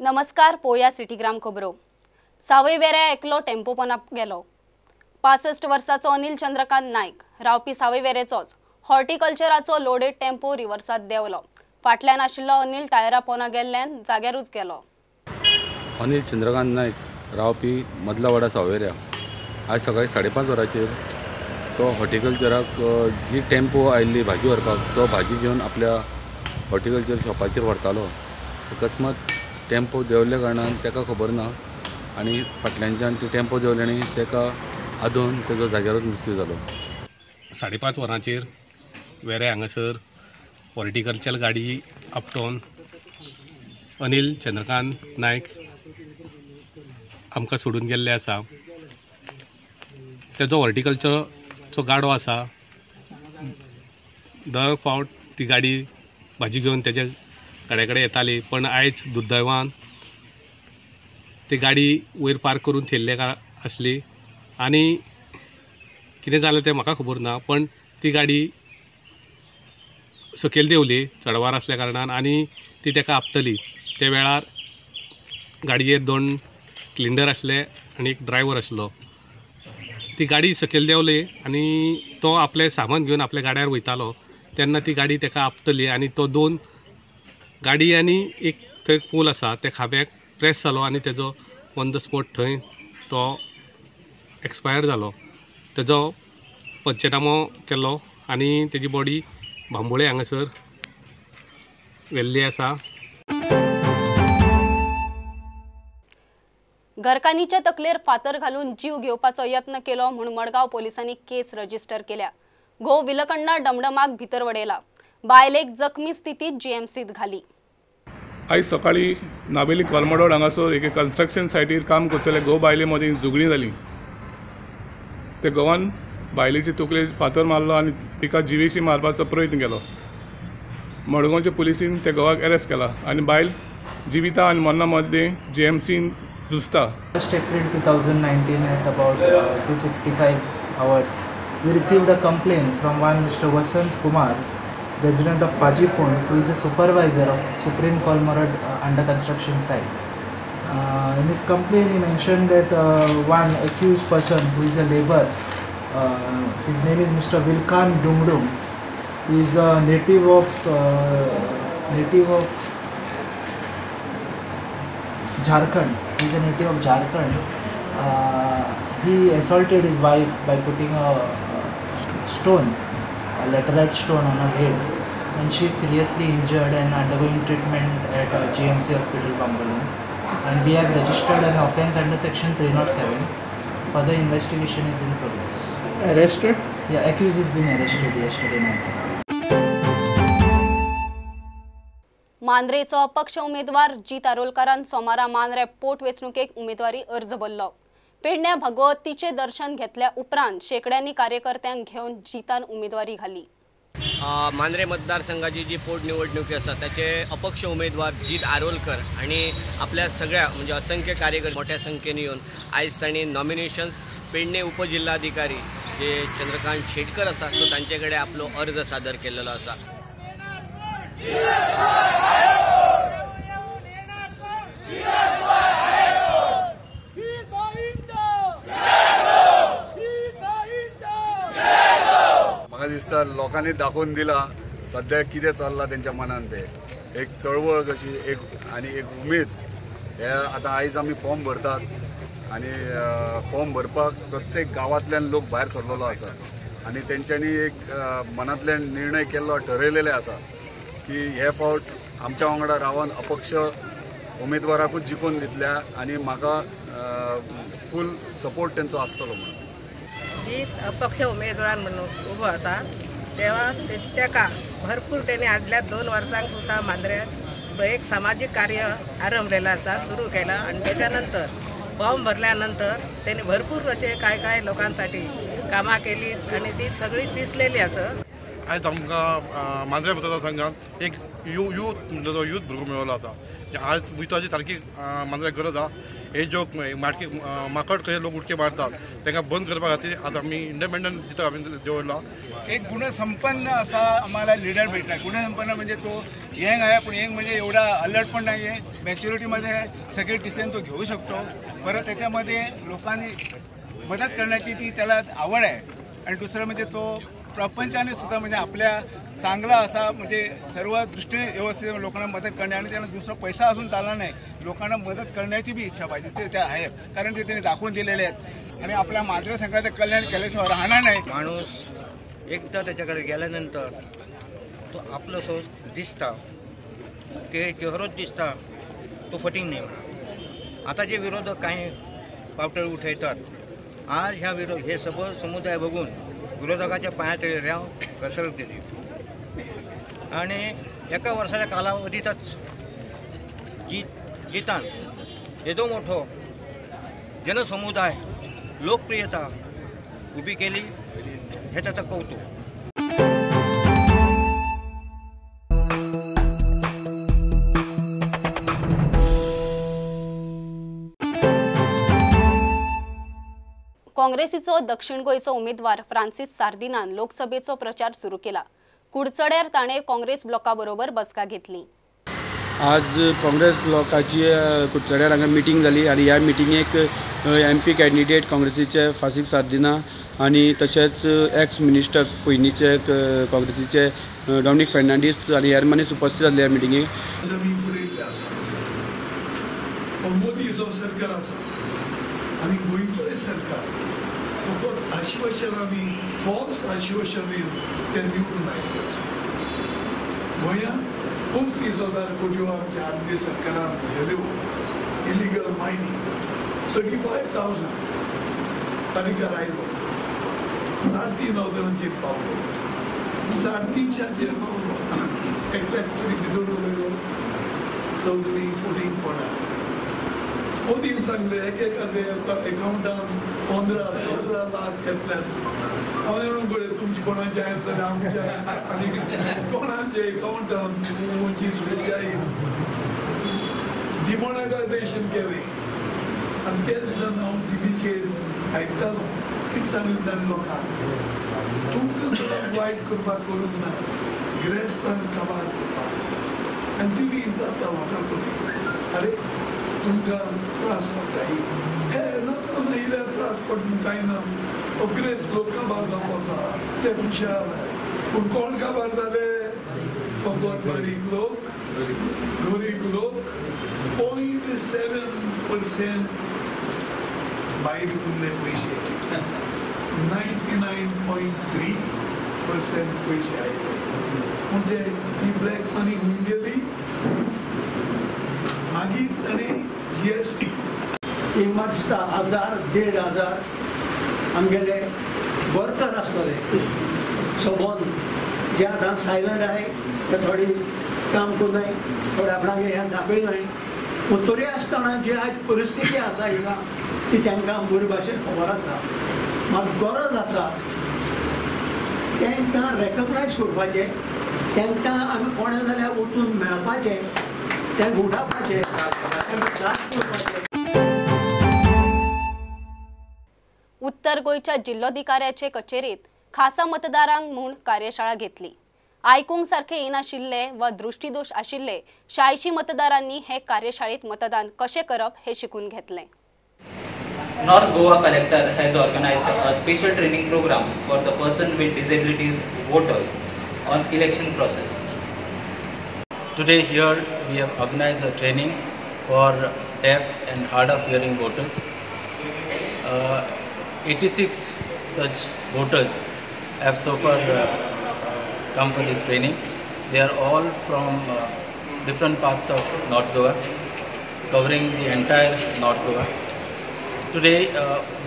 नमस्कार, पोया सिटीग्राम खबरो. सावयवेऱ्या एकलो टेम्पो पोना गेलो. 65 वर्साचो अनिल चंद्रकांत नायक रावपी सावयवेरेचोच हॉर्टिकल्चराचो लोडेड टेम्पो रिवर्सात देंवलो. फाटल्यान आशिल्लो अनिल टायरा पोना गेल्ल्यान जाग्यारूच गेलो. अनिल चंद्रकांत नायक रावपी मदलावाडा सावयवेऱ्या आज सकाळी 5:30 वरांचेर तो हॉर्टिकल्चराक जी टेम्पो आयिल्ली भाजी व्हरपाक तो भाजी घेवन आपल्या हॉर्टिकल्चर शॉपाचेर व्हरतालो. अकस्मात टेम्पो देंवल्ल्या कारणान ताका खबर ना आनी फाटल्यानच्यान ती टेम्पो देंवली आनी ताका आदोवन ताजो जाग्यारूच मृत्यू जालो. 5:30 वरांचेर वेऱ्या हांगासर हॉर्टिकल्चर गाडी आपटोवन अनिल चंद्रकांत नायक आमकां सोडून गेल्ले आसा. तेजो हॉर्टिकल्चरचो गाडो आसा. दर फावट ती गाडी भाजी घेवन तेज्या गाड्या कडेन येताली, पण आयज दुर्दैवान ती गाडी वयर पार्क करून थेयल्ले आसली आनी कितें जालें तें म्हाका खबर ना, पण ती गाडी सकयल देंवली चडवार आसल्या कारणान आनी ती ताका आपटली. त्या वेळार गाडयेर 2 क्लिंडर आसले आनी एक ड्रायव्हर आसलो. ती गाडी सकयल देंवली आनी तो आपलें सामान घेवन आपल्या गाड्यार वयतालो तेन्ना ती गाडी ताका आपटली आनी तो 2 गाडी आनी एक थंय पोल आसा त्या खांब्याक प्रेस जालो आनी तेजो ऑन the spot थंय तो एक्सपायर जालो. तेजो पंचनामो केलो आनी तेजी बॉडी बांबोळे हांगासर व्हेल्ली आसा. घरकान्नीच्या तकलेर फातर घालून जीव घेवपाचो यत्न केलो म्हूण मडगांव पोलिसांनी केस रजिस्टर केल्या. घोव विलकण्णा डमडमाक भितर वडयला. बायलेक जखमी स्थितीत जीएमसीत घाली. आयज सकाळी नावेली कोलमडोळ हांगासर एके कन्स्ट्रक्शन सायटीर काम करतले घोव बायले मदीं झगडीं जालीं. ते घोवान बायलेचे तकलेर फातर मारलो आनी तिका जिवेशी मारपाचो प्रयत्न केलो. मडगांवच्या पुलिसीन त्या घोवाक अरेस्ट केला आनी बायल जिविता आनी मरणा मदें जीएमसीन झुजता. 1 April 2019 at about 2:55 hours, we received a complaint from one Mr. Vasant Kumar, resident of Pajifond, who is a supervisor of Supreme Kolmarod under construction site. In his complaint, he mentioned that one accused person who is a labor, his name is Mr. Vilkan Dungdung. He is a native of Jharkhand. He is a native of Jharkhand. He assaulted his wife by putting a stone, a laterite stone on her head, and she is seriously injured and undergoing treatment at GMC Hospital, Bambolim. And we have registered an offence under section 307. Further investigation is in progress. Arrested? Yeah, accused has been arrested yesterday night. मांद्रेचो अपक्ष उमेदवार जीत आरोलकारान सोमारा मांद्रे पोटवेंचणुकेक उमेदवारी अर्ज भरलो. पेडण्या भगवतीचे दर्शन घेतल्या उपरांत शेकड्यांनी कार्यकर्त्यांक घेवन जीतान उमेदवारी घाली. मांद्रे मतदारसंघाची जी पोटनिवडणुकी आसा त्याचे अपक्ष उमेदवार जीत आरोलकर आणि आपल्या सगळ्या म्हणजे असंख्य कार्यकर्ते मोठ्या संख्येने येऊन आयज तांणी नॉमिनेशन्स पेडणे उपजिल्हाधिकारी जे चंद्रकांत शेटकर आसा तो तांचे कडेन आपलो अर्ज सादर केलेलो आसा. म्हाका दिसता लोकांनी दाखोवन दिला सद्या कितें चल्लां तेंच्या मनान, ते एक चळवळ कशी एक आनी एक उमेद. हे आतां आयज आमी फॉर्म भरतात आनी फॉर्म भरपाक प्रत्येक गांवांतल्यान लोक भायर सरलेलो आसा आनी तेंच्यांनी एक मनांतल्यान निर्णय केल्लो, ठरयलेले आसा की हे फावट आमच्या वांगडा रावन अपक्ष उमेदवाराकूच जिखून दितल्या आनी म्हाका फूल सपोर्ट तेंचो आसतलो म्हणून. जीत अपक्ष उमेदवार म्हणून उबो आसा तेव्हा तेका भरपूर तेणी आदल्या 2 वर्सांक सुद्दां मांद्र्यात एक सामाजीक कार्य आरंभलेलं आसा, सुरू केला. आणि त्याच्यानंतर फॉर्म भरल्यानंतर त्यांनी भरपूर असे काय काय लोकांसाठी कामां केली आणि ती सगळी दिसलेली आसा. आयज आमकां मांद्रे मतदारसंघात एक यूथ म्हणटा तो यूथ भुरगो मेळ्ळो आसा. आज युथाची सारकी मांद्र्याक गरज आसा. हे ज्यो माटकी माकड कशे लोक उडके मारतात तांकां बंद करपा खातीर आज आमी इंडिपेंडंट दिता आमी दवरला. एक गुणसंपन्न असा आम्हाला लिडर भेटला. गुणसंपन्न म्हणजे तो यंग आहे, पण यंग म्हणजे एवढा अलर्ट पण नाही आहे, मॅच्युरिटीमध्ये सगळे डिसिजन तो घेऊ शकतो. परत त्याच्यामध्ये लोकांनी मदत करण्याची ती त्याला आवड आहे. आणि दुसरं म्हणजे तो प्रपंचाने सुद्धा म्हणजे आपल्या चांगला असा म्हणजे सर्व दृष्टीने व्यवस्थित लोकांना मदत करणे आणि त्यांना दुसरा पैसा असून चालणार नाही, लोकांना मदत करण्याची बी इच्छा पाहिजे, ते त्या आहे, कारण ते त्यांनी दाखवून दिलेले आहेत. आणि आपल्या मांजरे संघाचं कल्याण केल्याशिवाय राहणार नाही. माणूस एकदा त्याच्याकडे गेल्यानंतर तो आपलोसो दिसता, ते चेहरोच दिसता, तो फटींग नाही म्हणा. आता जे विरोधक काही पावटळ उठयतात, आज ह्या विरोध हे सगळं समुदाय बघून विरोधकाच्या पांयातळी रेंव घसरत गेली. आणि एका वर्साच्या कालावधीतच जितान येदो मोठो जनसमुदाय लोकप्रियता उभी केली हे त्याचं कौतुक. काँग्रेसीचो दक्षिण गोंयचो उमेदवार फ्रांसिस सार्दिनान लोकसभेचो प्रचार सुरू केला. कुडचड्यार ताणे काँग्रेस ब्लॉका बरोबर बसका घेतली. आज काँग्रेस ब्लॉकाची कुडचड्यार हांगा मिटींग जाली आनी ह्या मिटिंगेक एम पी कॅन्डिडेट काँग्रेसीचे फ्रांसिस सार्दिना आनी तशेंच एक्स मिनिस्टर पयलींचे काँग्रेसीचे डॉमिनीक फर्नांडीस आनी हेर मनीस उपस्थित आसले ह्या मिटिंगेक. मोदी जो सरकार आसा आनी गोंयचोय सरकार फकत आश्वासनांनी, फॉल्स आश्वासनांनी ते निवडून आयिल्ले आसा. गोंयांत 25,000 कोटी आमच्या आदल्या सरकारान व्हेल्यो इलिगल मायनींग 35,000 तारीखार आयलो, 3,500 पावलो, 350 पावलो, एकल्याक तरी भितर उडयलो, सगळीं फुटींग पडा. मोदीन सांगलें एक एका एकावंटान 15-17 लाख येतल्यात. हांवें म्हणून पळय तुमचे कोणाचे येतले आमच्या आनी कोणाचे एकावंटान 25 रुपया येईल. डिमॉनेटायझेशन केलें आनी तेच जेन्ना हांव टिवीचेर आयकतालो कितें सांगलें ताणें लोकांक, तुमकां कोणाक वायट करपाक करूंक ना, गिरेस्तांक काबार करपाक. आनी तुमी जाता लोकां कडेन, अरे तुमकां त्रास पडटा, हे ना ना इल्यार त्रास पडटा कांय ना, गिरेस्त लोक काबार जावपा आसा ते खुशाल आहाय. पूण कोण काबार जाले? फकत बारीक लोक, गरीब लोक. 0.7% भायर उरले पयशे, 99.3% पयशे आयले. म्हणजे ती ब्लॅक मनी खंय गेली? मागीर ताणें GST एक म्हाका दिसता 1,000 1,500 आमगेले वर्कर आसतले सोबोन जे आतां सायलंट आहाय, ते थोडी काम करुनाय, थोडे आपणागे हें दाखयनाय, पूण तरी आसतना जी आयज परिस्थिती आसा हिंगा ती तांकां बरे भाशेन खबर आसा. मात गरज आसा तांकां रेकग्नायज करपाचें, तांकां आमी कोणें जाल्यार वचून मेळपाचें, तांकां उठावपाचें, तांकां त्रास करपाचें. उत्तर गोंयच्या जिल्लोधिकाऱ्याचे कचेरीत खासा मतदारांक म्हूण कार्यशाळा घेतली. आयकूंक सारखे येनाशिल्ले वा दृष्टीदोश आशिल्ले 86 मतदारांनी हे कार्यशाळेत मतदान कशें करप हे शिकून घेतले. North Goa Collector has organized a special training program for the person with disabilities voters on election process. Today here we have organized a training for deaf and hard of hearing voters. 86 such voters have so far come for this training. They are all from different parts of North Goa, covering the entire North Goa. Today we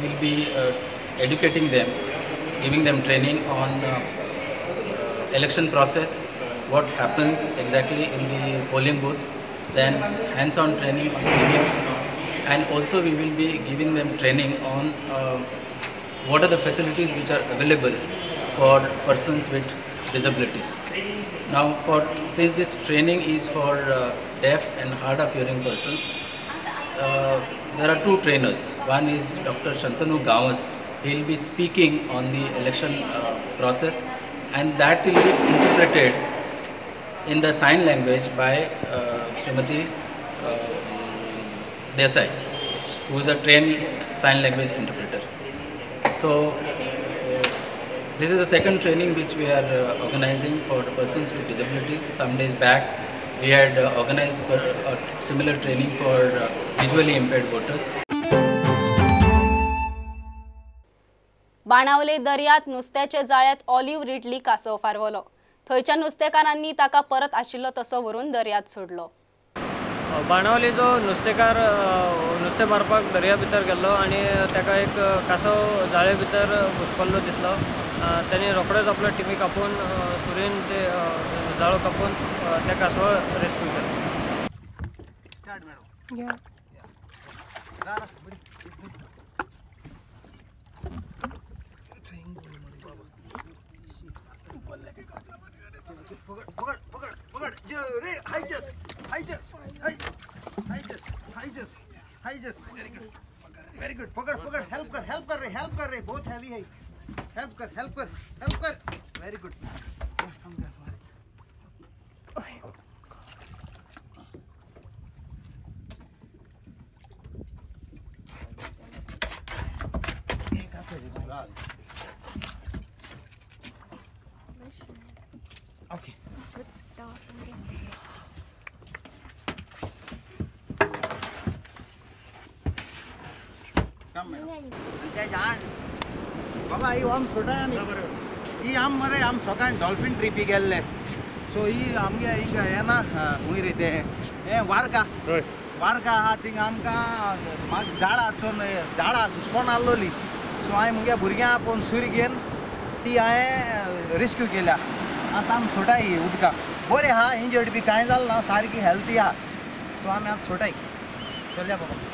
will be educating them, giving them training on election process, what happens exactly in the polling booth, then hands-on training on EVM, and also we will be giving them training on what are the facilities which are available for persons with disabilities. Now, since this training is for deaf and hard of hearing persons, there are two trainers. One is Dr. Shantanu Gawas. He will be speaking on the election process, and that will be interpreted in the sign language by Shrimati Desai, who is a trained sign language interpreter. So this is the second training which we are organizing for persons with disabilities. Some days back we had organized a similar training for visually impaired voters. Benaulim दर्यांत नुस्त्याच्या जाळ्यांत olive Ridley कासव फारवलो. थंयच्या नुस्तेकारांनी ताका परत आशिल्लो तसो व्हरून दर्यांत सोडलो. बाणावली जो नुस्तेकार नुस्तें मारपाक दर्या भितर गेल्लो आनी ताका एक कासव जाळे भितर घुसपल्लो दिसलो. ताणें रोखडोच आपलो टिमीक आपोवन सुरयेन ते जाळो कापून त्या कासवाक रेस्क्यू केलो. पकड़ पकड़ पकड़ रे हाइजस हाइजस हाइजस हाइजस हाइजस वेरी गुड वेरी गुड पकड़ पकड़ हेल्प कर रे बहुत हैवी है हेल्प कर हेल्प कर हेल्प कर वेरी गुड. ओके बाबा ही आम सोडा आमी ही आम मरे आम सकाळी डॉल्फिन ट्रिपी गेल्ले. सो ही आमगे हिंगा येना खंय रे तें हें वारका वारका आहा थिंगा आमकां म्हाका जाळां चोन जाळां घुसपोन आहलोली. सो हांवें मुगे भुरग्यां आपोवन सुरी घेवन ती हांवें रेस्क्यू केल्या. आतां आमी सोडाय ही उदकां बरें आहा इंजर्ड बी कांय जालें ना सारकी हेल्थी आहा. सो आमी आतां सोडाय चलया बाबा.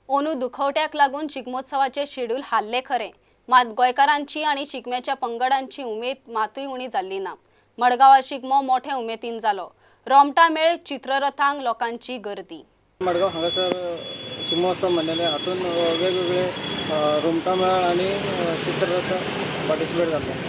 ओनू दुखवट्याक लागून शिगमोत्सवाचे शेड्यूल हाल्ले खरें, मात गोंयकारांची आनी शिगम्याच्या पंगडांची उमेद मातूय उणी जाल्ली ना. मडगांवां शिगमो मोठे उमेदीन जालो. रोमटा मेळ चित्ररथांक लोकांची गर्दी. मडगांव हांगासर शिगमोत्सव मनयले हातून वेगवेगळे रोमटा मेळ आनी चित्ररथ पार्टिसिपेट जाल्ले.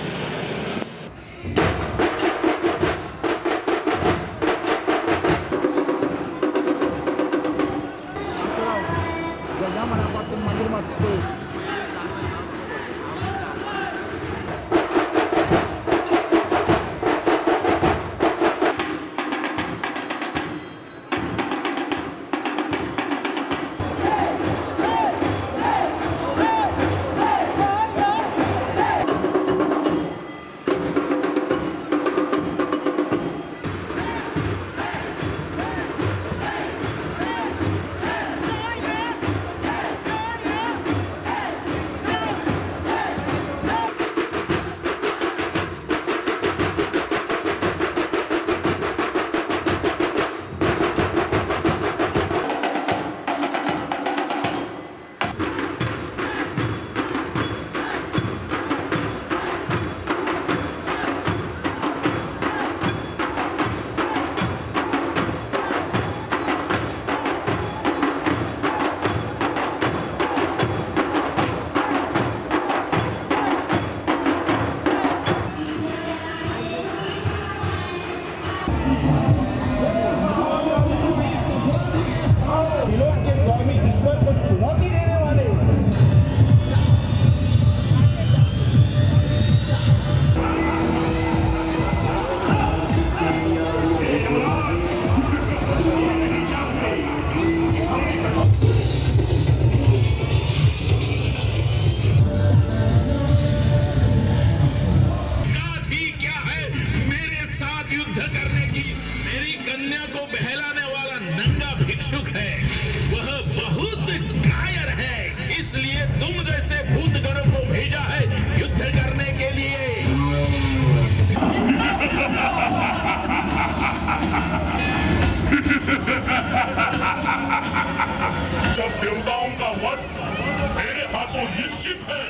देवताओं का वध मेरे हाथों निश्चित है।